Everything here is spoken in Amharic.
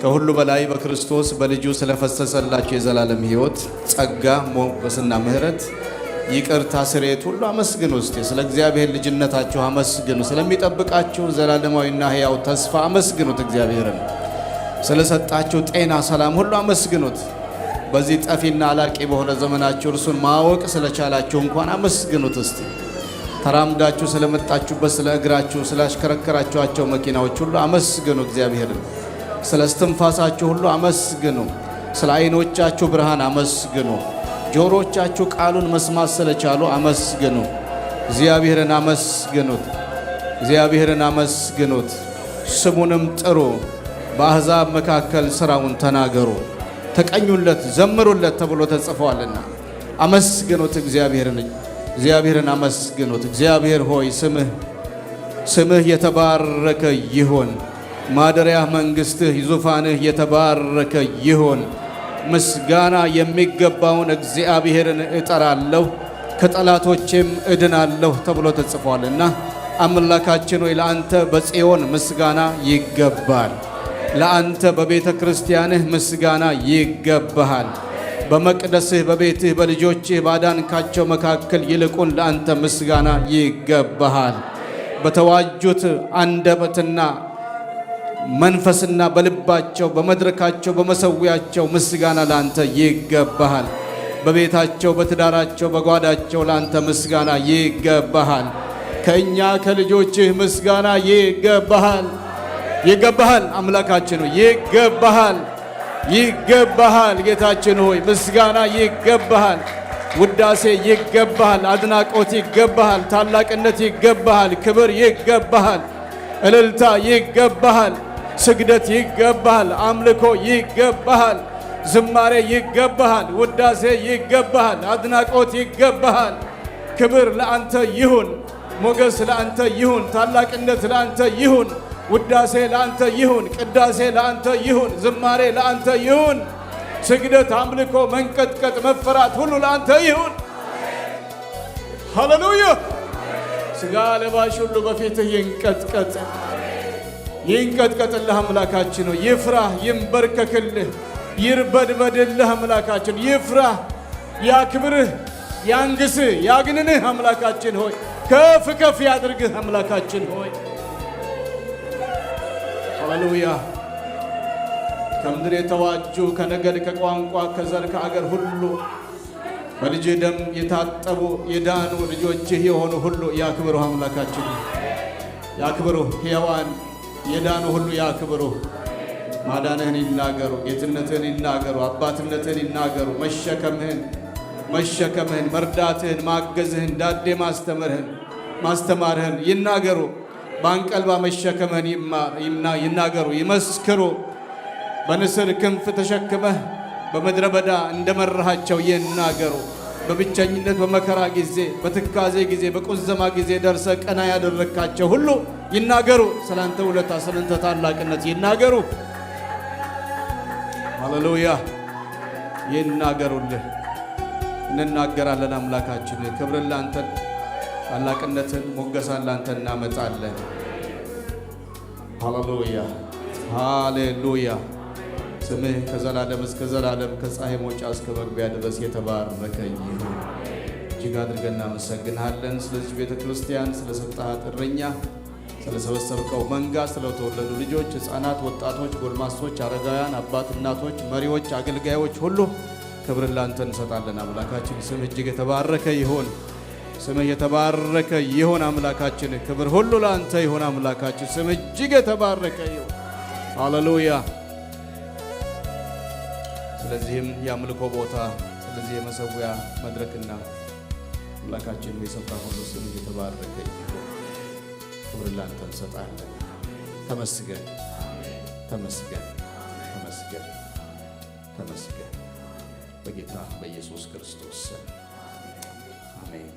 ከሁሉ በላይ በክርስቶስ በልጁ ስለፈሰሰላችሁ የዘላለም ሕይወት ጸጋ፣ ሞገስና ምሕረት፣ ይቅርታ፣ ስርየት ሁሉ አመስግኑ። እስቲ ስለ እግዚአብሔር ልጅነታችሁ አመስግኑ። ስለሚጠብቃችሁ ዘላለማዊና ሕያው ተስፋ አመስግኑት። እግዚአብሔርን ስለሰጣችሁ ጤና፣ ሰላም ሁሉ አመስግኑት። በዚህ ጠፊና አላቂ በሆነ ዘመናችሁ እርሱን ማወቅ ስለቻላችሁ እንኳን አመስግኑት። እስቲ ተራምዳችሁ ስለመጣችሁበት ስለ እግራችሁ፣ ስላሽከረከራችኋቸው መኪናዎች ሁሉ አመስግኑ እግዚአብሔርን። ስለ እስትንፋሳችሁ ሁሉ አመስግኑ። ስለ ዓይኖቻችሁ ብርሃን አመስግኑ። ጆሮቻችሁ ቃሉን መስማት ስለቻሉ አመስግኑ። እግዚአብሔርን አመስግኑት። እግዚአብሔርን አመስግኑት። ስሙንም ጥሩ። በአሕዛብ መካከል ሥራውን ተናገሩ። ተቀኙለት፣ ዘምሩለት ተብሎ ተጽፏልና አመስግኑት እግዚአብሔርን። እግዚአብሔርን አመስግኑት። እግዚአብሔር ሆይ፣ ስምህ የተባረከ ይሁን። ማደሪያህ፣ መንግሥትህ፣ ዙፋንህ የተባረከ ይሁን። ምስጋና የሚገባውን እግዚአብሔርን እጠራለሁ፣ ከጠላቶቼም እድናለሁ ተብሎ ተጽፏልና አምላካችን ሆይ፣ ለአንተ በጽዮን ምስጋና ይገባል። ለአንተ በቤተ ክርስቲያንህ ምስጋና ይገባሃል። በመቅደስህ፣ በቤትህ፣ በልጆችህ ባዳንካቸው መካከል ይልቁን ለአንተ ምስጋና ይገባሃል። በተዋጁት አንደበትና መንፈስና በልባቸው፣ በመድረካቸው፣ በመሰዊያቸው ምስጋና ለአንተ ይገባሃል። በቤታቸው፣ በትዳራቸው፣ በጓዳቸው ለአንተ ምስጋና ይገባሃል። ከእኛ ከልጆችህ ምስጋና ይገባሃል፣ ይገባሃል። አምላካችን ሆይ፣ ይገባሃል፣ ይገባሃል። ጌታችን ሆይ፣ ምስጋና ይገባሃል። ውዳሴ ይገባሃል። አድናቆት ይገባሃል። ታላቅነት ይገባሃል። ክብር ይገባሃል። እልልታ ይገባሃል። ስግደት ይገባሃል። አምልኮ ይገባሃል። ዝማሬ ይገባሃል። ውዳሴ ይገባሃል። አድናቆት ይገባሃል። ክብር ለአንተ ይሁን። ሞገስ ለአንተ ይሁን። ታላቅነት ለአንተ ይሁን። ውዳሴ ለአንተ ይሁን። ቅዳሴ ለአንተ ይሁን። ዝማሬ ለአንተ ይሁን። ስግደት፣ አምልኮ፣ መንቀጥቀጥ፣ መፈራት ሁሉ ለአንተ ይሁን። ሃሌሉያ! ሥጋ ለባሽ ሁሉ በፊትህ ይንቀጥቀጥ፣ ይንቀጥቀጥልህ። አምላካችን ሆይ፣ ይፍራህ፣ ይንበርከክልህ፣ ይርበድበድልህ። አምላካችን ይፍራህ፣ ያክብርህ፣ ያንግስህ፣ ያግንንህ። አምላካችን ሆይ፣ ከፍ ከፍ ያድርግህ። አምላካችን ሆይ፣ ሃሌሉያ። ከምድር የተዋጁ፣ ከነገድ፣ ከቋንቋ፣ ከዘር፣ ከአገር ሁሉ በልጅህ ደም የታጠቡ፣ የዳኑ ልጆችህ የሆኑ ሁሉ ያክብሩህ። አምላካችን ያክብሩህ። ሕያዋን የዳኑ ሁሉ ያክብሩህ። ማዳንህን ይናገሩ፣ ጌትነትህን ይናገሩ፣ አባትነትህን ይናገሩ። መሸከምህን፣ መርዳትህን፣ ማገዝህን፣ ዳዴ ማስተማርህን ይናገሩ። በአንቀልባ መሸከምህን ይናገሩ፣ ይመስክሩ። በንስር ክንፍ ተሸክመህ በምድረ በዳ እንደመራሃቸው ይናገሩ። በብቸኝነት፣ በመከራ ጊዜ፣ በትካዜ ጊዜ፣ በቁዘማ ጊዜ ደርሰህ ቀና ያደረግካቸው ሁሉ ይናገሩ። ስላንተ ውለታ፣ ስላንተ ታላቅነት ይናገሩ። ሃሌሉያ፣ ይናገሩልህ። እንናገራለን። አምላካችን፣ ክብርን ላንተ፣ ታላቅነትን፣ ሞገሳን ላንተ እናመጣለን። ሃሌሉያ፣ ሃሌሉያ። ስምህ ከዘላለም እስከ ዘላለም፣ ከፀሐይ መውጫ እስከ መግቢያ ድረስ የተባረከ ይሁን። እጅግ አድርገን እናመሰግንሃለን። ስለዚህ ቤተ ክርስቲያን፣ ስለሰጠሃት እረኛ፣ ስለሰበሰብከው መንጋ፣ ስለተወለዱ ልጆች፣ ሕፃናት፣ ወጣቶች፣ ጎልማሶች፣ አረጋውያን፣ አባት፣ እናቶች፣ መሪዎች፣ አገልጋዮች ሁሉ ክብርን ላንተ እንሰጣለን። አምላካችን፣ ስምህ እጅግ የተባረከ ይሁን። ስምህ የተባረከ ይሁን። አምላካችን፣ ክብር ሁሉ ላንተ ይሁን። አምላካችን፣ ስምህ እጅግ የተባረከ ይሁን። ሃሌሉያ። ስለዚህም የአምልኮ ቦታ፣ ስለዚህ የመሰዊያ መድረክና አምላካችን የስፍራ ሁሉ ስምህ የተባረከ ይሁን። ክብር ላንተ እንሰጣለን። ተመስገን፣ ተመስገን፣ ተመስገን፣ ተመስገን። በጌታ በኢየሱስ ክርስቶስ ስም አሜን።